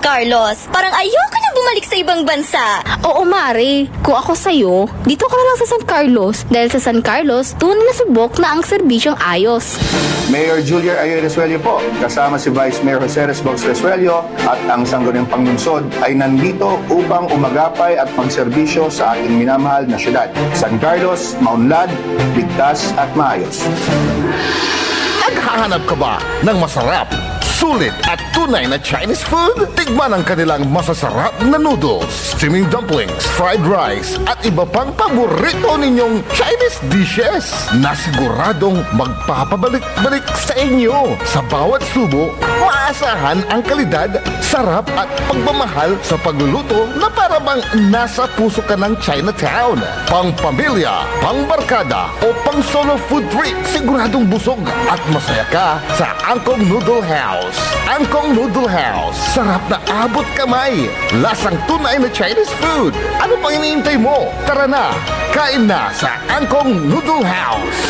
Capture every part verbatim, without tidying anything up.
Carlos, parang ayoko na bumalik sa ibang bansa. Oo, Mare. Kung ako sa'yo, dito ka na lang sa San Carlos. Dahil sa San Carlos, tunay na subok na ang serbisyong ayos. Mayor Julian Ayo Resuello po, kasama si Vice Mayor Jose Resbox Resuello at ang sangguniang panlungsod ay nandito upang umagapay at magserbisyo sa ating minamahal na syudad. San Carlos, maunlad, ligtas at maayos. Naghahanap ka ba ng masarap, sulit at tunay na Chinese food? Tikman ang kanilang masasarap na noodles, steaming dumplings, fried rice, at iba pang paborito ninyong Chinese dishes na siguradong magpapabalik-balik sa inyo. Sa bawat subo, maasahan ang kalidad, sarap at pagmamahal sa pagluluto na para bang nasa puso ka ng Chinatown. Pang pamilya, pang barkada, o pang solo food trip, siguradong busog at masaya ka sa Angkong Noodle House. Angkong Noodle House, sarap na abot kamay, lasang tunay na Chinese food. Ano pang iniintay mo? Tara na, kain na sa Angkong Noodle House.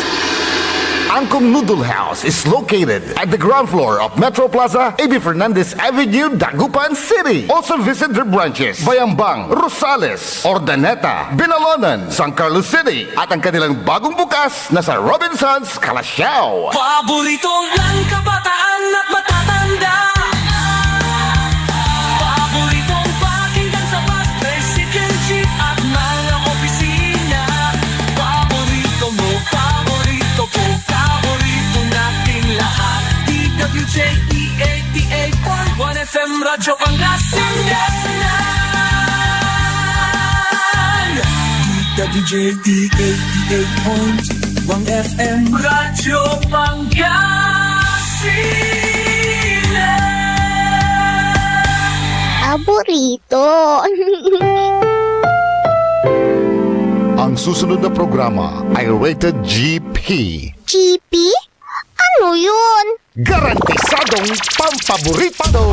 Angkong Noodle House is located at the ground floor of Metro Plaza, A B Fernandez Avenue, Dagupan City. Also visit their branches, Bayambang, Rosales, Urdaneta, Binalonan, San Carlos City, at ang kanilang bagong bukas na sa Robinsons, Calasiao. Paborito ng kabataan at matatanda. Paboritong pakinggan sa bus, tricycle, jeep at mga opisina. Paborito mo, paborito ko, paborito nating lahat. D W J E eighty-eight point one F M Radyo Pangasinan. D W J E eighty-eight point one F M Radyo Pangasinan. Paborito. Ang susunod na programa ay rated G P. G P? Ano yun? Garantisadong pampaborito!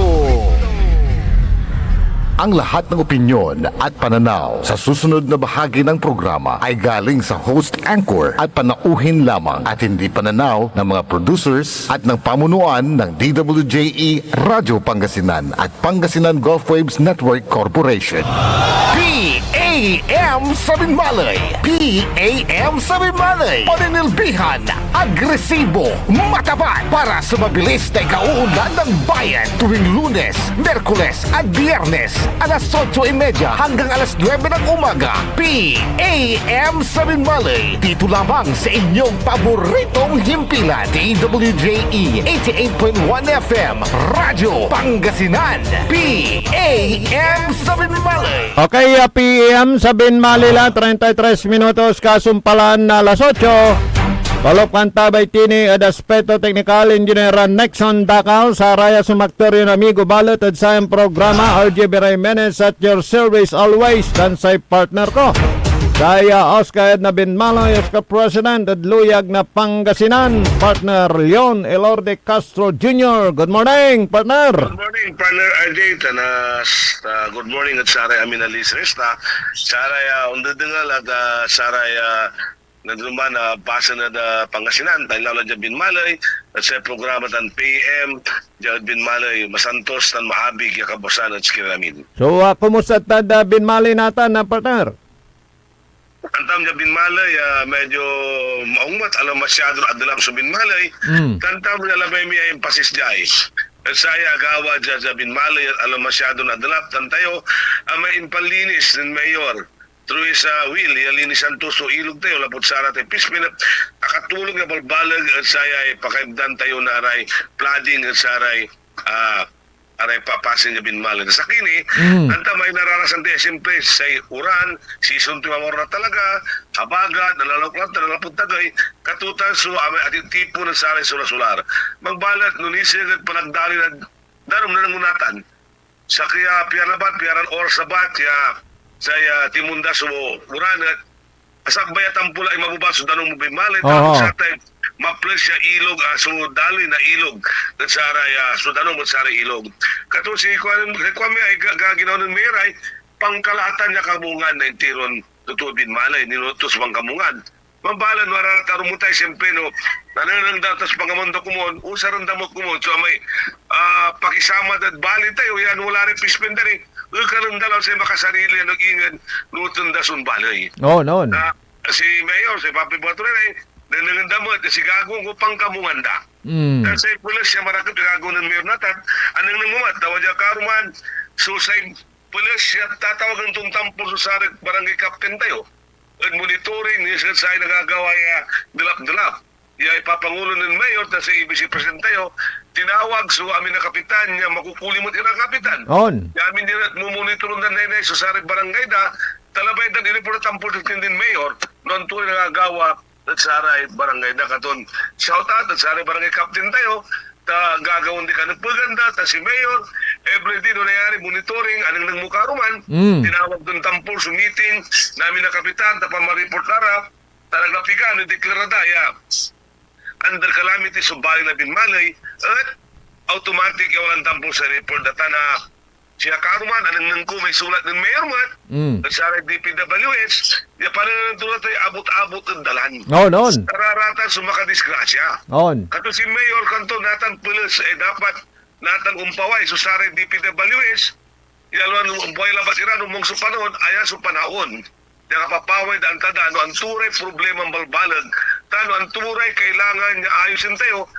Ang lahat ng opinyon at pananaw sa susunod na bahagi ng programa ay galing sa host anchor at panauhin lamang at hindi pananaw ng mga producers at ng pamunuan ng D W J E Radyo Pangasinan at Pangasinan Gulf Waves Network Corporation. P A M sa Binmalay! P A M sa Binmalay! Paninilbihan, agresibo, matapat para sa mabilis na ikauunlad ng bayan tuwing Lunes, Miyerkules at Biyernes, alas otso y media hanggang alas nuebe ng umaga. P A M sa Binmalay, dito lamang sa inyong paboritong himpilan, D W J E eighty-eight point one F M, Radyo Pangasinan, P A M sa Binmalay. Okay, uh, P M sa Binmalay la, treinta y tres minutos kasumpalan na alas otso. Palok kan tabay tini ed aspeto teknikal, Engineer Nixon Dacal, saraya sumakter yon amigo balet ed sayan programa, R J B Jimenez at your service always, tan say partner ko. Saya Oscar Edna Binmaloy, Oscar President, ed Luyag na Pangasinan, partner Leon Elorde Castro Junior. Good morning, partner! Good morning, partner R J, tan, ah, s-, ah, good morning ed saray amin a listeners, ta saray, ah, ondedengel ed, ah, saray, ah, nadruman a pasen ed, ah, Pangasinan, tan lalo dia Binmaley, ed say programa tan P M, dia ed Binmaley, masantos tan maabig ya kabuasan ed sikira amin. So, ah, kumusta tad, ah, Binmaley natan, ah, partner? Antam dia Binmaley, ah, medyo maong met, ala masyado na adelap so Binmaley. Mm. Antam dia labay mi a emphasis dia, eh. Ed saya agawa dia, dia Binmaley, ala masyado na adelap, tan tayo, ah, may impanlinis nen Mayor through his, ah, will, ya linisan to so ilog tayo, lapud saratay fishpond, akatulong ya balbaleg ed saya ay pakaibdan tayo na aray flooding ed saray, ah, aray papasen ya Binmaley. Sakey ni, Mm. antam ay nararasan tayo, siyempre, say uran, season to mamorna talaga, habagat, nalalok-lok, nalalapud tagey, katutan so amay atitipon ed saray solar-solar. Magbalet, no niseg ed panagdali na darum na nangunatan, sakey a piara labat, piaran oras labat, ya, say, ah, timonda so uran, et asakbay a tampol ay mababa so danum ed Binmaley, Oo. tapos satay maples ya ilog, ah, so daloy na ilog, et saray, ah, so danum ed saray ilog. Kato si kuan, si kuan mi ay ga-, ga-, ginawa nen Mayor ay pangkalahatan ya kamungan na interon totoo Binmaley, ninuno to so pangkamungan. Mambalet no ararata rumutay, siyempre, no, nanengneng da tas pangamon da komon, usaren da met komon. So, amay, ah, pakisama dad bali tayo, yan wala ray pispin da rin, ekalen da law say makasarili, ano, ingen, nuten da son baley. Oo, noon. Ah, si Mayor, si Papi Buato rin ay, nanengneng da met, si Gagong ko, pangkamungan da. Mm. Kasi pulis ya marakep ya Gagong nen Mayor natan, anengneng mo met, tawa dia karuman, so say pulis ya tatawagen ton tampol so saray barangay captain tayo. Ed monitoring, nised say nagagawa ya delap-delap. Ya ipapangulo nen Mayor ta say A B C President tayo, tinawag so amin a kapitan ya makukuli met iran kapitan. On. Ya amin iran mumonitor da naynay so saray barangay da, ta labay dan ireport tampol ed kinen Mayor, no anto ray nagagawa ed saray barangay da katon. Shout out ed saray barangay captain tayo, ta gagawaen di kanepegan da, ta si Mayor, everyday no nayari monitoring, anengneng mo karuman, Mm. tinawag ton tampol so meeting, namin a kapitan, ta pamareport la ra, ta naglapigan, ideklara da ya under calamity so baley na binmaley, et automatic ya walan tampol sa report da, ta na siya karuman, anengneng ko may sulat nen Mayor met, Mm. ed saray D P W H, ya panengneng to la tay abot-abot ed dalan. On, on. Nararatan so makadisgrasya. On. Kato si Mayor kanto natan peles, eh, dapat natan ompaway so saray D P W H, ya aliwan ompaway labat ira no mong so panaon, aya so panaon. Ya kapapaway da anta da, no anto ray probleman balbaleg, ta no anto ray kailangan ya ayosen tayo,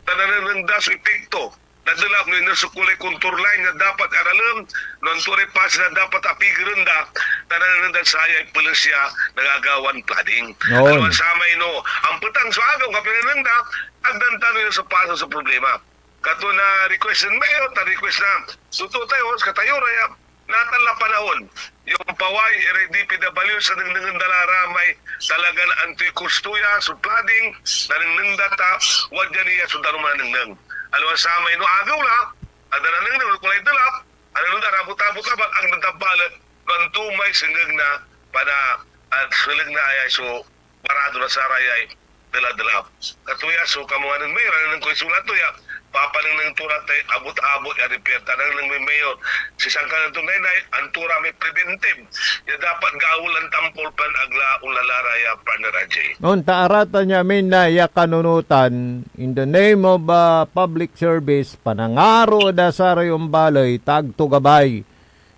ta nanengneng da so epekto na delap no iner so kulay contour line ya dapat aralem, no anto ray pasen a dapat apigeren da, ta nanengneng da sayay peles ya nagagawan flooding. On. Aliwan samay no, ampetang so agew, kapinengneng da, agdan tano ya so pasen so problema. Kato na request nen Mayor, ta request na totoo tayo, katayo ra ya, natan la panaon. Yung paway, iray D P W, sa nengnengen da la ra may talagan antoy kosto ya, so flooding, nanengneng da ta, wadya ni ya so danum a nanengneng. Aliwan samay no agew la, agda nanengneng, no kulay delap, anengneng da, rabot-abot labat, agda ta balet, no anto may sengeg na, pana, at seleg na ayay so, barado na sarayay dela-dela. Katuya so kamungan nen Mayor, anengneng koy sulat to ya, papanengneng to ra tay abot-abot ya repair. Ta anengneng may Mayor, si sangkanan to naynay, anto ra may preventive ya dapat gawaen lan tampol pian ag la onla la ra ya, partner R J. On, ta aratan ya amin na ya kanunotan, in the name of, ah, public service, panangaro da saray ombaley, ta ag to gabay.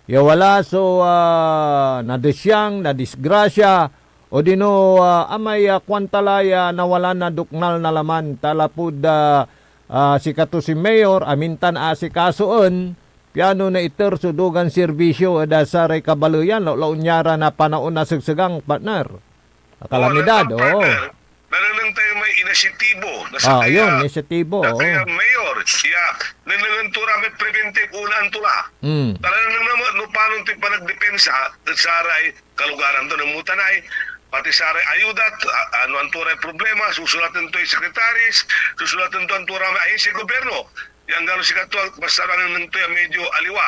Ya wala so, ah, nadesiang, nadisgrasya, odino, ah, amay, ah, kuanta la ya nawalan na doknal na laman, ta lapud, ah, ah, sikato si Mayor, amintan asikasoen, piano naiter so dugan serbisyo ed, ah, saray kabaleyan, lautlaut nia ra na panaon na segsegang, partner. Kalamidad, oo. Oo, partner. Nanengneng tayo may inisyatibo na Ah, sakey a, yun, inisyatibo, oo. sakey a mayor. Ya, nanengneng to ra may preventive, unaan to la. Mm. Ta nanengneng mo, no panon to'y panagdepensa ed saray kalugaran to, no, mutanay, pati saray ayuda, a, ano, anto ray problema, susulaten to'y secretaries, susulaten to anto ra may ahensya gobyerno. Ya anggano sikato, basta nanengneng to ya medyo aliwa,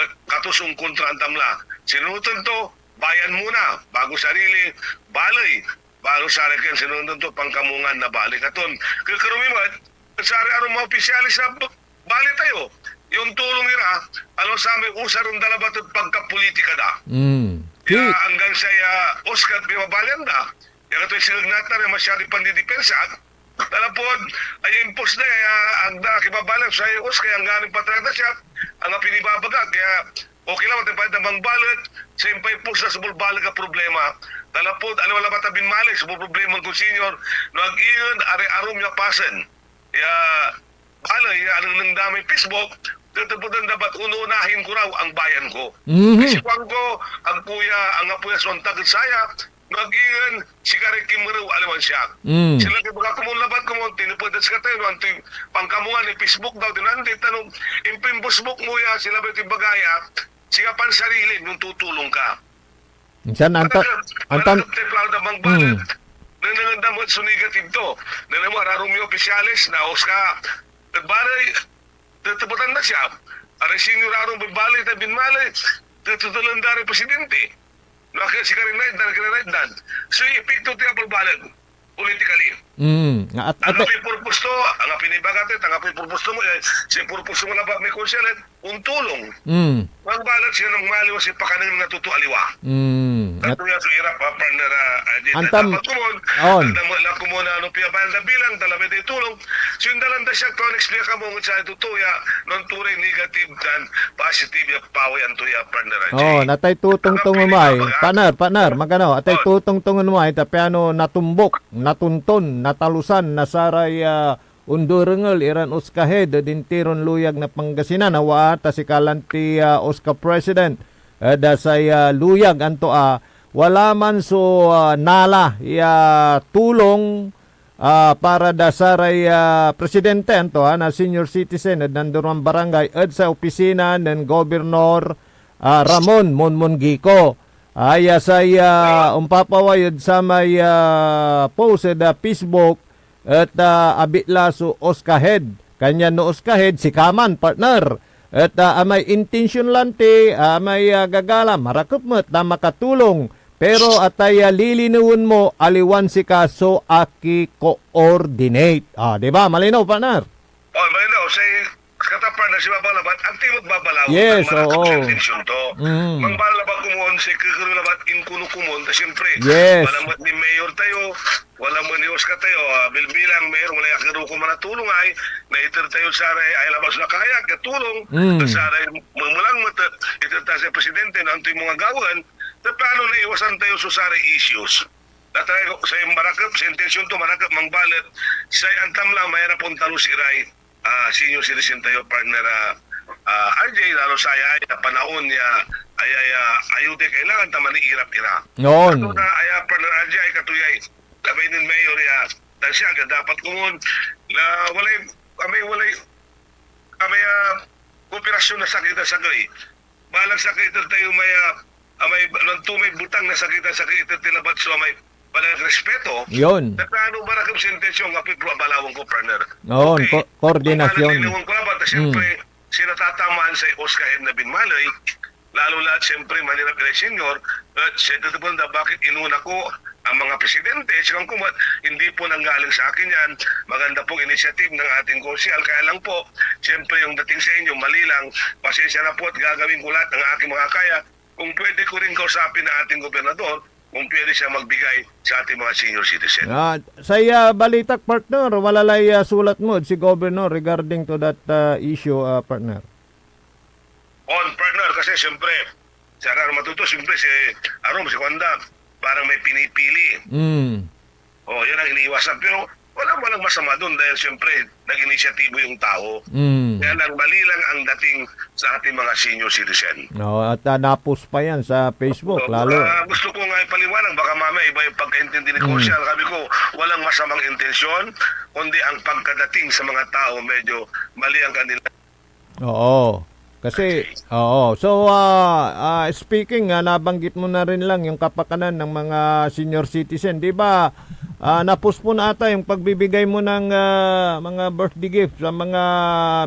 eh, kato so onkontraan tam la. Sinunoten to, bayan muna, bago sarili, baley, bago saray ken sinunoten to, pangkamungan na baley. Katon, kekerew mi met, saray arum a opisyales na b-, baley tayo, yung tulong ira, ano, samay usaren da labat ed pagkapolitika da. Mm. Ya, Ki- anggan say, ah, Oscar, pibabalian da. Ya katoy sineg natan, eh, masyado pandidepensa. Talapod, ay impos da, ya, agda, kibabalian, say Oscar, angganin patrata siya, ang pinibabaga, kaya, okay lang, matipay da mangbalet, sa impay pusa sa bulbaleg a problema. Talapod, ano, wala ba tabin mali, sa problema ko, senior, no ag ingen, are arum ya pasen. Ya, baley, ya, anengneng da may Facebook, tetepetan da bat ununahin ko raw ang bayan ko. Mhm. Kasi kuan ko, ag ko ya, ang apo ya so antag ed saya, no ag ingen, sikaray kimerew, aliwan siak. Mm. Sila kay baka komon labat komon, tinepet ed sikatayo, no, antoy pangkamungan, Facebook daw, tinandit, ano, impin-Facebook mo ya, sila ba ito'y bagaya, siya pansarili, nung tutulong ka. Insan, anta-, Manakep, antan-, manakep tayo, plano da mangbalet. Mm. Nanengneng da met so negative to. Nanengneng mo, ararum ya opisyales, naos ka. Baley, tetepetan da siya. Aray senior arum baley, ta binmaley, tetetelen da ray presidente. No, kaya sikarin naitdan, kaya naitdan. So, epekto to ya balbaleg, politically. Mm. Nga at, at, Anggapoy purpose to, anggapoy nibaga to, anggapoy purpose to mo, eh, say purpose mo labat may konsel, eh, ontulong. Mm. Ag balet siya nagmaliw si pakanengneng na totoo aliwa. Mm. At Natuya so irap, ah, partner, ah, ah, di Antam-, dapat komon, on. Ang damo la komon, ano, piyabayan da bilang, dala may day tulong. So, indalan da siya, kung explain ka mo, sa totoo ya, non turay negative dan positive ya pawayan to ya, partner, ah, Oh, Jay. Natay tutong Ang tong umay. Pinipabagay. Partner, partner, magano, atay Oh. tutong tong umay, ta piano natumbok, natunton, natalusan na saray, ah, ondurengel iran OSCA head ed intiron luyag na Pangasinan. Awa ta sika lanti, ah, OSCA president ed, ah, say, ah, luyag, anto, ah, wala man so, ah, nala ya tulong, ah, para da saray, ah, presidente, anto, ah, na senior citizen ed nanduruan barangay ed say opisina nen Gobernador, ah, Ramon Monmon Gico. Aya say, ah, ompapaway ed samay, ah, post ed, ah, Facebook, et, ah, abitla so OSCA head. Kanyan no OSCA head, sika man, partner. Et, ah, amay intention lanti, amay, ah, gagala, marakep met ta makatulong. Pero atay, ah, lilinewen mo, aliwan sika so aki-coordinate. Ah, di ba? Malinaw, partner? Oh, malinaw. Say, kata, partner, si Baba labat, ag tayo magbabalaw. Yes, Marakep oo. Sa intensyon to. Mm. Mangbala labat komon, say kekero labat, inkuno komon, ta siyempre, Yes. wala met ni mayor tayo, wala met ni OSCA tayo, ah, bilbilang mayor, wala ya kekero ko manatulong ay, naiter tayo saray, ay labas na kaya, katulong, Mm. saray memelang met, iter ta say presidente, na antoy mga gawaen, ta plano na iwasan tayo so saray issues. Natay ko, say marakep, say intensyon to, marakep, mangbalet, say antam la, mayarap ontalus iray, ah, senior citizen tayo, partner, ah, ah, R J, lalo saya ay panaon ya, ay, ay, ah, ayuda kailangan ta maniirap ira. Noon. Kato na, ay, ah, partner R J, ay katoyay labay nen mayor ya, dan siya, dapat komon, na walay, amay walay, amay, ah, kooperasyon na sakey na sakey. Balang sakey iter tayo may, ah, amay, nanto may butang na sakey na sakey iter ti labat so amay panagrespeto. Yon. Sa plano, marakep so intensyon, anggapoy pro-, abalawan ko, partner. Noon, Okay. ko-, koordinasyon. Kung paano, liniwan ko labat, ta Mm. siyempre, sinatatamaan say OSCA head na binmaley, lalo la't siyempre, manirap iray senior, at siyempre, da bakit inuna ko ang mga presidente, sikan ko met, hindi po nanggaling sa akin yan. Maganda pong initiative ng ating konsehal, kaya lang po, siyempre, yung dating sa inyo, mali lang. Pasensya na po at gagawin ko lahat ng aking makakaya. Kung pwede ko rin kausapin ang ating gobernador, kung pwede siya magbigay sa ating mga senior citizen. Ah, say, ah, balitak, partner, wala lay, ah, sulat mo si Governor regarding to that, ah, issue, ah, partner. On, partner, kasi siyempre, si Arar Matuto, siyempre si Arum, si Kwanda, parang may pinipili. Mm. Oh, yun ang iniiwasan. Pero walang, walang masama doon dahil siyempre, nag-inisyatibo yung tao. Mm. Kaya lang, mali lang ang dating sa ating mga senior citizen. No, at, ah, napus pa yan sa Facebook, So, lalo. ah, gusto ko nga ipaliwanag, baka mamaya iba yung pagkaintindi ni Mm. Konsehal. Sabi ko, walang masamang intensyon, kundi ang pagkadating sa mga tao, medyo mali ang kanila. Oo. Kasi, oo. So, ah, ah, speaking, ah, nabanggit mo na rin lang yung kapakanan ng mga senior citizen. Di ba, ah, napospon ata yung pagbibigay mo ng, ah, mga birthday gift sa mga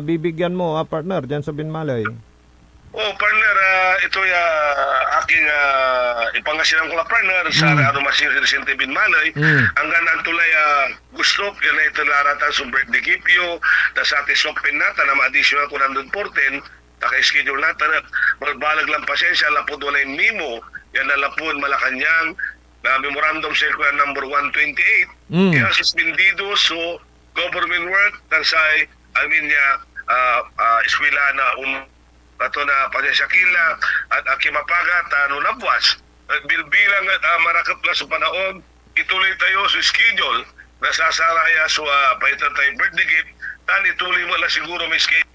bibigyan mo, ah, partner, dyan sa Binmalay? Oh, partner, ah, ito ya aking, ah, ipangasinan ko la, partner, sa Mm. ano, mas yung Vicente Binmalay, Mm. anggan ang tulay, ah, gusto, yan ay ito naratan sa birthday gift yo, ta sa ating soft pen natan, na ma-additional ko nandun fourteen, ta ka-schedule natan, at magbalag lang pasensya, lapud walay memo, yan na lapud Malacañang, na memorandum circular number one twenty-eight, Mm. kaya suspendido so government work, tan say, I mean, ya, ah, ah, eskwela na un-, ato na pasensya kila, at akimapaga, ta no nabwas, at bilbilang, at, ah, marakep la so panaon, ituloy tayo so schedule, na sasaraya so, ah, paiter tay birthday gift, tan ituloy mo la siguro may schedule.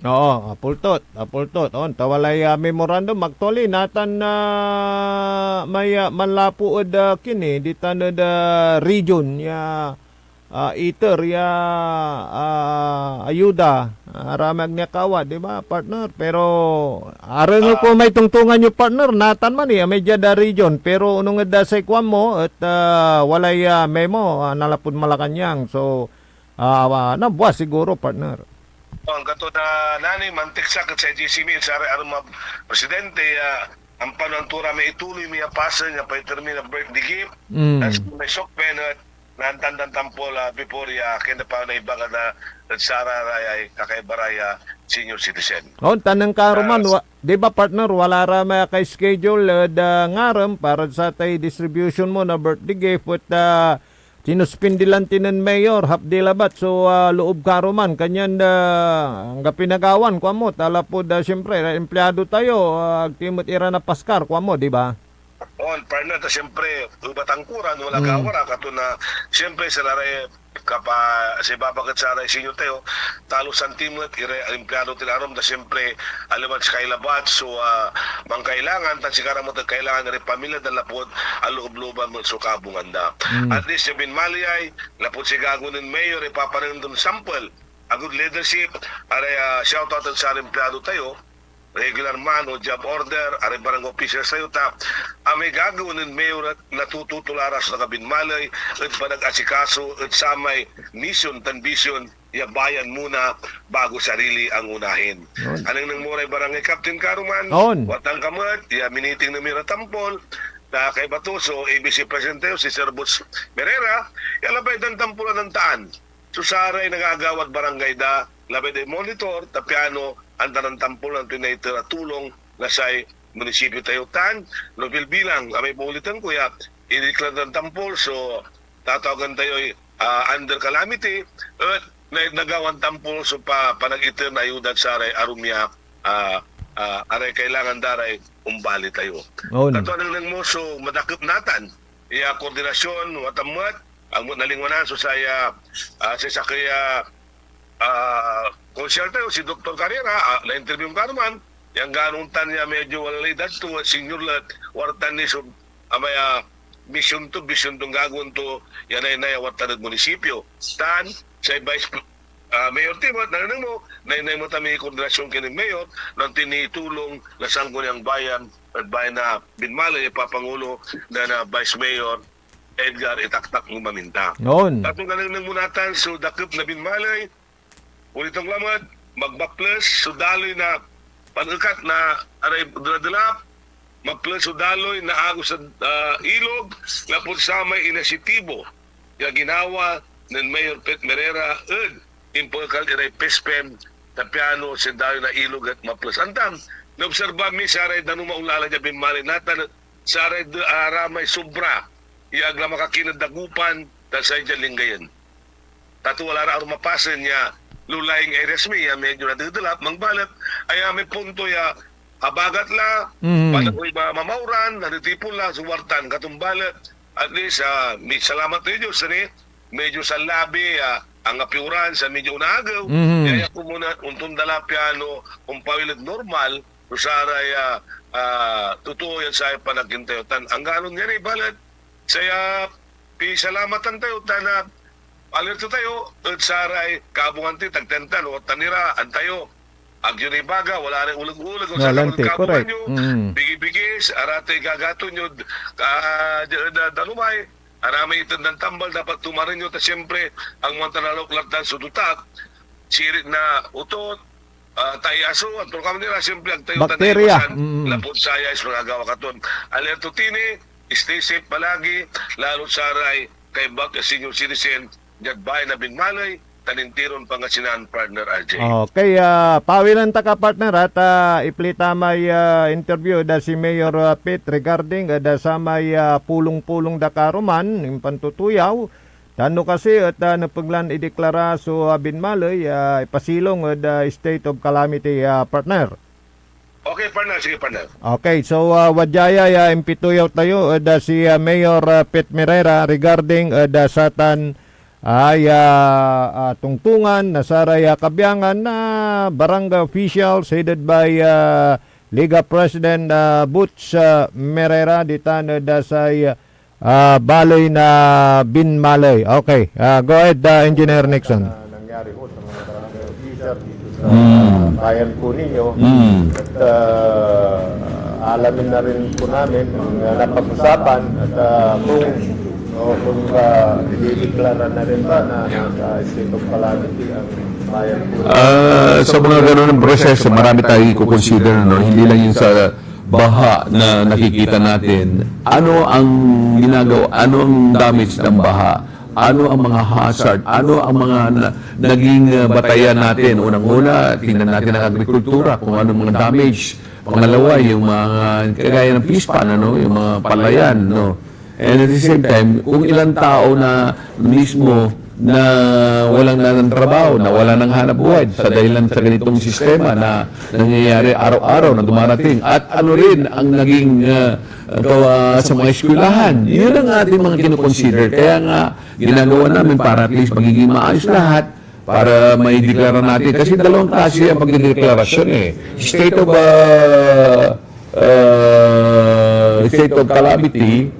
Oo, apultot, apultot. On, ta walay, ah, memorandum, actually, natan na may, ah, manlapu ed, ah, kini, ditan ed, ah, region, ya, ah, iter, ya, ah, ayuda, ah, ramag nia kawa, di ba, partner? Pero, arengel ko may tungtungan yo, partner, natan man, eh, may diad, ah, region. Pero, onung ed, ah, say kuan mo, et, ah, walay, ah, memo, ah, nanlapud Malacañang. So, ah, wa-, nabuas siguro, partner. Oh, anggato na nani, mantiksak et say G C M, saray arum a presidente, ah, ampanuan to ra may ituloy mi a pasen ya paiter mi na birthday gift. Mm. As may sok penet, nantandan tampol, ah, before ya, kaya na pa naibaga na, ed saraya ay kakaiba ra ya senior citizen. On, taneng ka, Roman, Ah, wa-, di ba, partner, wala ra may aka-schedule ed, ah, ngarem para sa tay distribution mo na birthday gift et, ah, sinuspindi lan tinen mayor, half day labat so, ah, loob ka, Roman. Kanyan, ah, anggapoy nagawan, kuan mo, ta lapud, ah, siyempre, empleyado tayo, ah, agti met ira napaskar, kuan mo, di ba? On, partner, ta siyempre, ebat angkuran, wala Hmm. gawara, kato na, siyempre, sararay kapa-, say babaket saray senior tayo, talosan ti met iray empleyado ti larum, ta siyempre, aliwan sikay labat so, ah, mankailangan, tan sikara met et kailangan iray pamilya da lapud aloob-looban met so kabungan da. Hmm. At least, ya binmaliay, lapud si gago nen mayor, ipapanengneng ton sampel, a good leadership, aray, ah, shout out ed saray empleyado tayo, regular man o job order, aray barangay officials tayo ta, amay gagawa nen mayor et natututo la ra so nakabinmaley ed panag-asikaso ed samay mission tan vision ya bayan muna bago sarili ang unahin. Yun. Anengneng mo ray barangay captain ka, Roman? On. Watan ka met ya miniting na mira tampol, ta kaiba to so A B C president tayo, si Sir Butch Merera, ya labay dan tampol a nantaan. So, saray nagagawad barangay da, labay day monitor, ta piano, anta ran tampol, antoy naiter a tulong na say munisipyo tayo. Tan, no bilbilang, amay pauliten ko ya, ideklara ran tampol, so, tatawagan tayoy, ah, under calamity, et na-, nagawan tampol so pa-, panag-iter na ayuda ed saray arum ya, ah, ah, aray kailangan da ray ombali tayo. On. Kato anengneng mo so madakep natan ya koordinasyon, watan met, agmo nalingwanan so saya, ah, say sakey a, ah, konsehal tayo, si Doktor Carrera, ah, na-interview ka naman, ya anggano ontan ya medyo wala lay edad to, senior la, wartan ni so, amay, ah, mission to, vision to, gagawaen to, ya naynay a wartan ed munisipyo. Tan, say vice, ah, mayor ti met, nanengneng mo, naynay mo ta may koordinasyon kinen mayor, no antoy nitulong na Sangguniang Bayan, ed bayan na binmaley, ipapangulo na, na Vice Mayor Edgar Itaktak no maminta. Yun. Tato nanengneng mo natan so dakep na binmaley, ulitan ko lamet, magmaples so daloy na pan-ekat na aray deladelap, maples so daloy na agos ed, ah, ilog, lapud samay inisyatibo ya ginawa nen Mayor Pete Merera ed impeekal iray PESPEM, ta piano say daloy na ilog et maples. Antam, naobserba mi saray danum a onlala dia binmaley natan, saray de-, aramay sobra ya ag la makakined Dagupan tan say dia Lingayen. Tato wala ra arum a pasen ya low-lying areas mi ya medyo nadedelap, mangbalet aya may punto ya abagat la, Mhm. panagoy ma-, mamawran, nadetipon la, so wartan, katon balet, at least, ah, mi-, salamat ed Diyos, ni, medyo sanlabi, ah, anggapoy oran, sa medyo onaagew, Mhm. kaya komuna, ontonda la piano, ompawil ed normal, so saray, ah, ah, totoo yan say panagkintayo. Tan, anggano niyan, eh, balet, saya, pisalamatan tayo, tan, ah, alerto tayo ed saray kaabungan ti, tagtentan, o tan ira, antayo. Ag yo ni baga, wala ray oleg-oleg, o Wala, salam ante, ed kaabungan correct. yo, Mm. bigi-bigis, aratay gagaton yo, ah, di-, da-, danumay, aramay iter dan tambal, dapat tumaren yo, ta siyempre, ag mo antan aloklar tan so dutak, sirit na utot, ah, tay aso, anto ka man nila, siyempre, ag tayo Bakterya. tan naiwasan, Mm. lapud saya, is magagawa katon. Alerto tini, stay safe palagi, lalo saray kaibak ya senior citizen, diad bayan na Binmaley, tan intiron Pangasinan, partner R J. Okay, ah, pawilen ta ka, partner, at, ah, iplita may, ah, interview da si Mayor, ah, Pete regarding, ah, da samay, ah, pulong-pulong da karuman, impantutuyaw, tan no kasi et, ah, nepeg lan ideklara so, ah, Binmaley, ah, ipasilong ed, ah, state of calamity, ah, partner. Okay, partner. Sige, partner. Okay, so, ah, wadia ya, ya impituyaw tayo ed, ah, si, ah, Mayor, ah, Pete Merera regarding ed, ah, satan, ah, ya, ah, tongtongan na saray, ah, kabiangan na barangay officials headed by, ah, Liga President, ah, Butch, ah, Merera, ditan ed, ah, say, ah, baley na Binmaley. Okay. Ah, go ahead, ah, Engineer Nixon. Na nangyari ho sa mga barangay official dito sa Mm. bayan po ninyo. Mm. At, ah, alamin na rin po namin ang, ah, napag-usapan at, ah, kung, o kung, ah, idideklara na rin ba na nasa state of calamity ang bayan po. Ah, sa mga ganun ang proseso, marami tayong i-consider, no? Hindi lang yung sa baha na nakikita natin, ano ang ginagawa, ano ang damage ng baha? Ano ang mga hazard? Ano ang mga na-, naging, ah, batayan natin? Unang-una, tingnan natin ang agrikultura, kung ano mga damage. Pangalawa, yung mga kagaya ng fish pond, ano, yung mga palayan, no? And at the same time, kung ilang tao na mismo na walang nanantrabaho, na wala nang hanap buhay sa dahilan sa ganitong sistema na nangyayari araw-araw na dumarating. At ano rin ang naging, ah, kawa-, sa mga eskwelahan. Yun ang ating mga kinoconsider. Kaya nga, ginagawa namin para at least magiging maayos lahat, para maideklara natin. Kasi dalawang klase ang pagdedeklarasyon eh. State of, ah, ah, state of calamity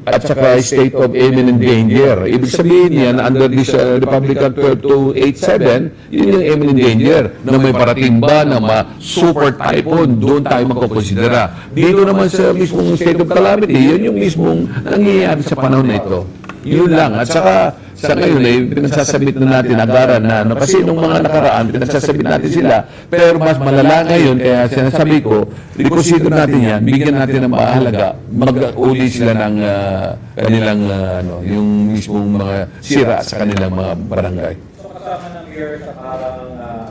at saka state of imminent danger. Ibig sabihin yan, under this, ah, Republic Act twelve two eight seven, yun yung imminent danger, na may parating ba na ma-, super typhoon, doon tayo magkukonsidera. Dito naman sa mismong state of calamity, yun yung mismong nangyayari sa panahon na ito. Yun lang. At saka, sa ngayon, eh, pinagsasabit na natin, agaran na, ano, kasi nung mga nakaraan, pinagsasabit natin sila, pero mas malala ngayon, kaya sinasabi ko, i-consider natin yan, bigyan natin ng mahalaga, mag-uli sila ng, ah, kanilang, ah, ano, yung mismong mga sira sa kanilang mga barangay. So, kasama ng mayor sa parang, ah,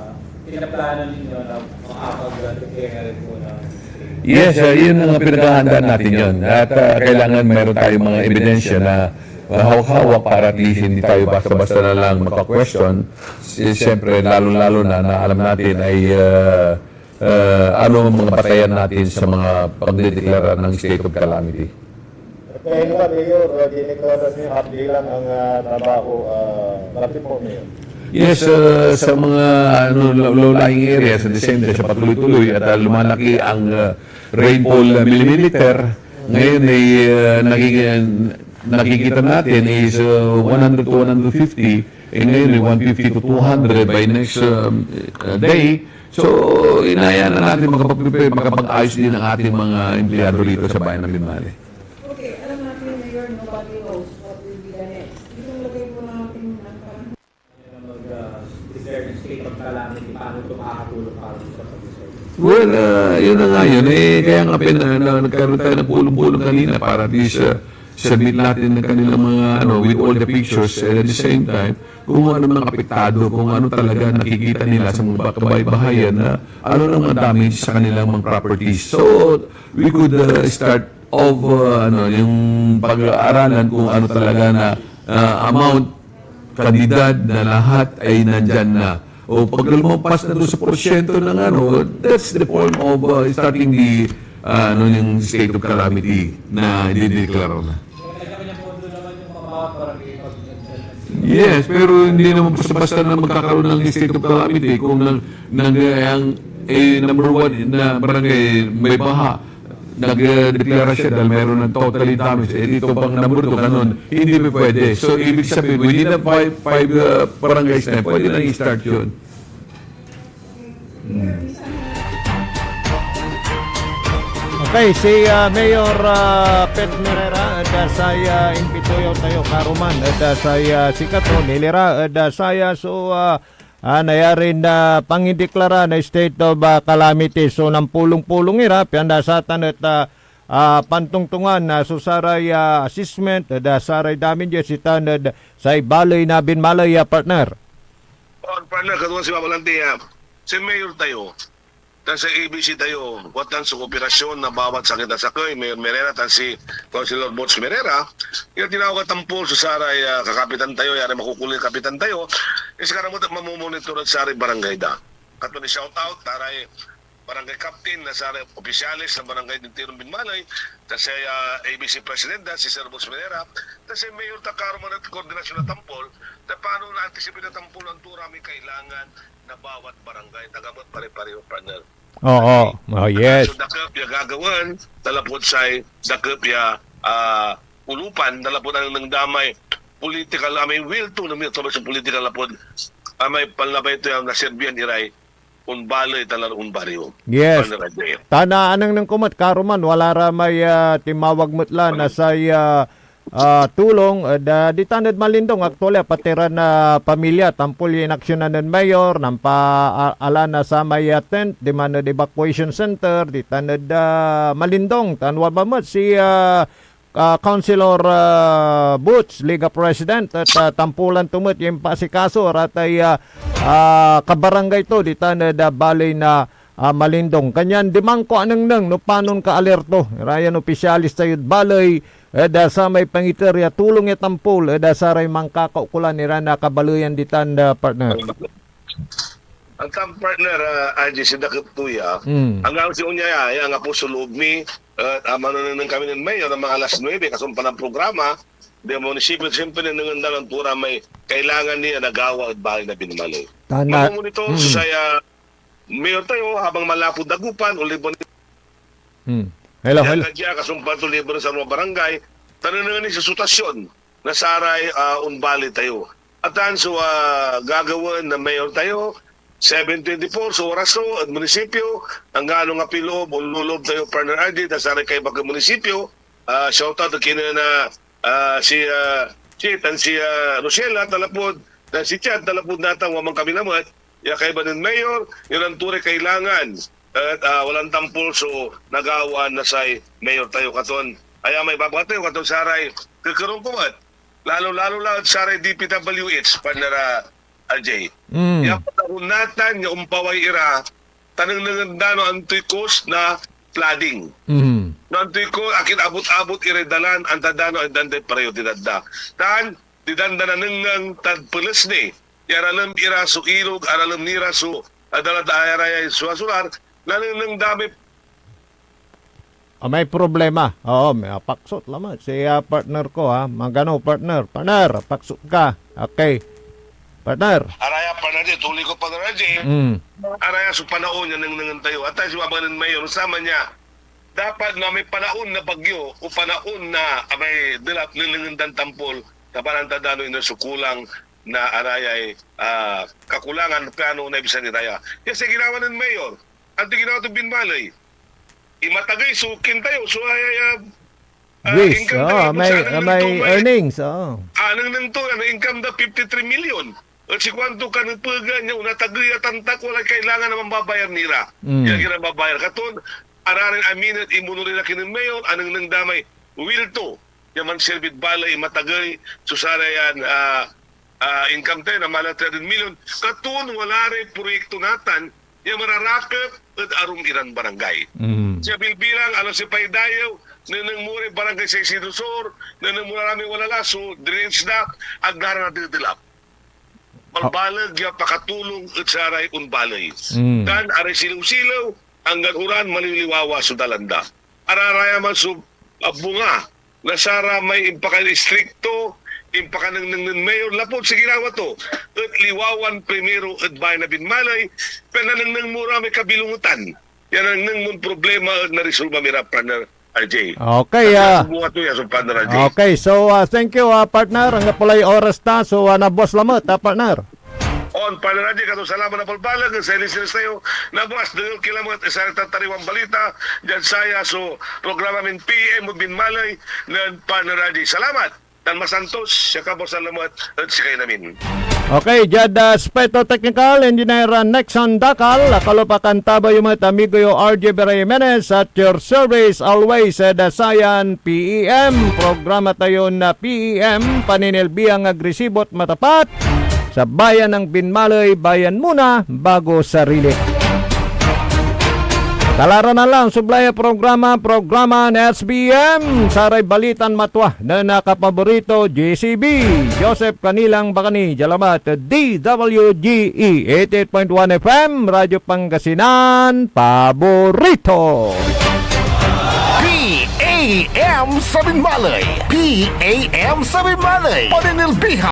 pinaplano ninyo na makapag-declare po ng state? Yes, ah, yun ang pinaghahandaan natin yun. At, ah, kailangan meron tayong mga ebidensya na, ah, hawak-hawak para at least hindi tayo basta-basta na lang magka-question. Si-, siyempre, lalo-lalo na, na alam natin ay, ah, ah, ano ang mga batayan natin sa mga pagdedeklara ng state of calamity. Kaya nga, Mayor, ah, dineklara niyo half day lang ang, ah, trabaho, ah, bakit po, Mayor? Yes, ah, sa mga, ano, low, low-lying areas, at the same time, sa patuloy-tuloy at, ah, lumalaki ang, ah, rainfall, ah, millimeter. Ngayon ay, ah, nagiging, nakikita natin is, ah, one hundred to one hundred fifty. Eh, ngayon ay one fifty to two hundred by next, um, uh, day. So, inaya na natin makapag-prepare, makapag-ayos din ang ating mga empleyado rito sa bayan ng Binmaley. Okay, alam natin, Mayor, nobody knows what will be the next. Itong lagay po natin ng panahon na mag, ah, declare ng state of calamity, paano ito makakatulong para sa pag-decide? Well, ah, yun na nga yun. Eh, kaya nga pin-, ah, na-, nagkaroon tayo ng pulong-pulong kanina para at least, ah, submit natin ng kanilang mga, ano, with all the pictures, and at the same time, kung ano mga apektado, kung ano talaga nakikita nila sa mga kabaybahayan na ano nang mga damage sa kanilang mga properties. So, we could, uh, start of, uh, ano, yung pag-aaralan kung ano talaga na, uh, amount, kantidad na lahat ay nandyan na. O pag lumampas na doon sa porsyento ng ano, that's the form of, uh, starting the, uh, ano, yung state of calamity na idideklara na. Yes, pero hindi naman basta-basta na magkakaroon ng state of calamity kung nang, nang, ang, eh, number one na barangay may baha, nagdeklara siya dahil mayroon ng totally damage. Eh, dito pang number two, ganun. Hindi pa pwede. So, ibig sabihin, within the five, five, uh, barangays na, pwede na i-start yun. Hmm. Okay, si, ah, Mayor, ah, Pet Merera, ed, ah, say, ah, impituyaw tayo, karuman, ed, ah, say, ah, sikato, nilira, ed, ah, saya, so, ah, ah, nayarin, ah, pangideklara na state of, ah, calamity. So, nampulong-pulong ira, pian da satan et, ah, ah, pantongtongan, ah, so saray, ah, assessment, et, ah, saray damages itan ed say baley na Binmaley, ah, partner. On, partner, katuan si Papa Lanti, ah, si Mayor tayo, tan si A B C tayo, watan so kooperasyon na bawat sakit a sakey, Mayor Merera, tan si Councilor Boots Merera, ya tinawag a tampol so saray, ah, kakapitan tayo, yari makukulil kapitan tayo, iskara mo mamomonitor ed saray barangay da. Kato ni shout out, taray barangay captain na saray opisyales na barangay din Tirong Binmalay, ta si, ah, A B C president da, si Sir Boots Merera, ta si Mayor Takaro man et koordinasyon na tampol, ta paano na anticipate na tampol ang tura may kailangan na bawat barangay, taga met pare-pareho, partner. Oo. Oh, yes. So, dakep ya gagawaen, talapod say, dakep ya, ah, ulupan, talapod ang nangdamay, political, ah, may will to, na may sa political lapod, ah, may panlabay to yung naserbihan iray, un baley, tan lalo un baryo. Yes. Partner Ajay. Tan anengneng ko met, karuman, wala ra may, ah, timawag met la na say, ah, ah, tulong, eh, da, ditan ed Malindong, actually, apatiran na pamilya, tampol ya inaksyonan nen Mayor, nampa, a-, ala na samay, ah, tent, diman ed evacuation center, ditan ed, ah, Malindong, tan wala met si, ah, ah, Councilor, ah, Butch, Liga President, et, ah, tampulan to met ya impaasikaso ratay, ah, ah, kabarangay to ditan ed, ah, baley na, ah, Malindong. Kanyan diman ko anengneng no panon kaalerto ira yan opisyalis tayod baley ed, ah, samay pangiter ya tulong ya tampol ed, ah, saray mankakaukolan iran, ah, kabaleyan ditan, ah, partner. Antam, partner, ah, R J, si dakep to ya. Mm. Anggan si onya ya, ya anggapo so loob mi, et, ah, manenengneng kami nen Mayor na mga alas nuebe, kasumpal na programa, di munisipyo, siyempre, nenengneng da lan tura may kailangan ni a nagawa ed baley na binmaley. Tama. Mamumonitor Mm. so saya Mayor tayo, habang manlapud Dagupan, o Libon Hmm. Hello, hello. Yan, kasumpal to, Libon, sa mga barangay, ta nenengneng ni sa sitwasyon na saray, ah, onbaley tayo. Atan so, ah, gagawaen na Mayor tayo, seven twenty-four so oras to, ed munisipyo, anggano nga piloob, onloloob tayo, partner R J, ta saray kaiba ed munisipyo, ah, shout out to kinen, ah, ah, si, ah, Chit, tan si, ah, Rosella, talapud, tan si Chad, talapud natan, wa man kami lamet, ya kaiba nen Mayor, ya nanturay kailangan, et, ah, walan tampol so nagawaan na say Mayor tayo katon. Aya may babatayo katon saray kekerong ko met, lalo-lalo la et saray D P W H, partner, ah, R J. Mm. Ya panahon natan ya ompaway ira, ta nengnengen da no antoy cause na flooding. Mm. No antoy cause, akin abot-abot iray dalan, anta da no andan day prioridad da. Tan, didan da nanengneng tad peles ni, ya aralem ira so ilog, aralem ni ra so, ah, dalan da ayarayay suasolar, nanengneng da may Ah, may problema. Oo, may apaksot lamet si, ah, partner ko, ha. Magano, partner? Partner, apaksot ka. Okay. Partner. Araya, partner, di, tuloy ko, partner, di. Mm. Araya so panaon ya nengnengen tayo. At tayo si Babanen Mayor, sama niya. Dapat na may panaon na bagyo o panaon na, ah, may delap, nengnengen dan tampol, kabanan ta dano ino so kulang na arayay, ah, kakulangan, plano na ibisan ni Raya. Kasi ginawa nen Mayor, anto ginawa to binmaley? Imatagey so kin tayo, so, ay, ay, ah, ah, Buwis, income oo, tayo, may, sa anengneng may to, may earnings, oo. Ah, anengneng to, ano, income da fifty-three million. Et si kuanto kanepegan ya onatagey a tantak, walay kailangan a mambabayar ni ra. Mm. Ya ira babayar. Katon, ararin amin et imunor ira kinen Mayor, anengneng da may will to ya mansirbid baley, imatagey so sarayan, ah, ah, income tayo na mala three hundred million. Katon wala ray proyekto natan ya mararakep ed arum iran barangay. Mm. Si bilbilang, alam si Paidayew, nengneng mo ray barangay sa Isidro Sur, nengneng mo ra may wala la, so drainage da, ag da ra nadedelap. Balbaleg ya pakatulong ed saray onbaley. Mm. Tan aray silew-silew, anggan oran maliliwawa so dalan da. Araraya man so, ah, bunga na saramay impakaistrikto, impakanengneng nen Mayor lapud si ginawa to, et liwawan primero ed baley na binmaley, pian nanengneng mo ra may kabilongetan. Ya nanengneng mon problema et naresolba mi ra, partner R J. Okay, ah. Bunga to ya, so, partner R J. Okay, so, ah, thank you, ah, partner. Anggapo lay oras ta, so, ah, nabuas lamet, ah, partner. On, partner R J, katon salamat na balbaleg ed say listeners tayo. Nabuas, dengel ki lamet ed saray tatariwan balita diad saya so programa min P M o Binmaley nen partner R J. Salamat, tan masantos ya kabuasan lamet ed sikayon amin. Okay, diad, ah, aspeto teknikal, Engineer, ah, Nexon Dacal, ah, kalupa kan taba yo met, amigo yo, R J Vera Jimenez, at your service always, ah, ed sayan P E M. Programa tayo na P E M, paninilbiang agresibot matapat sa bayan ng Binmaley, bayan muna, bago sarili. Talaranan lang, sublay a programa, programa na S B M, saray balitan matwa na nakapaborito, J C B, Joseph Canilang Bacani, dia labat, D W G E, eighty-eight point one F M, Radyo Pangasinan, paborito. P A M sa Binmaley. P A M sa Binmaley. Paninilbihan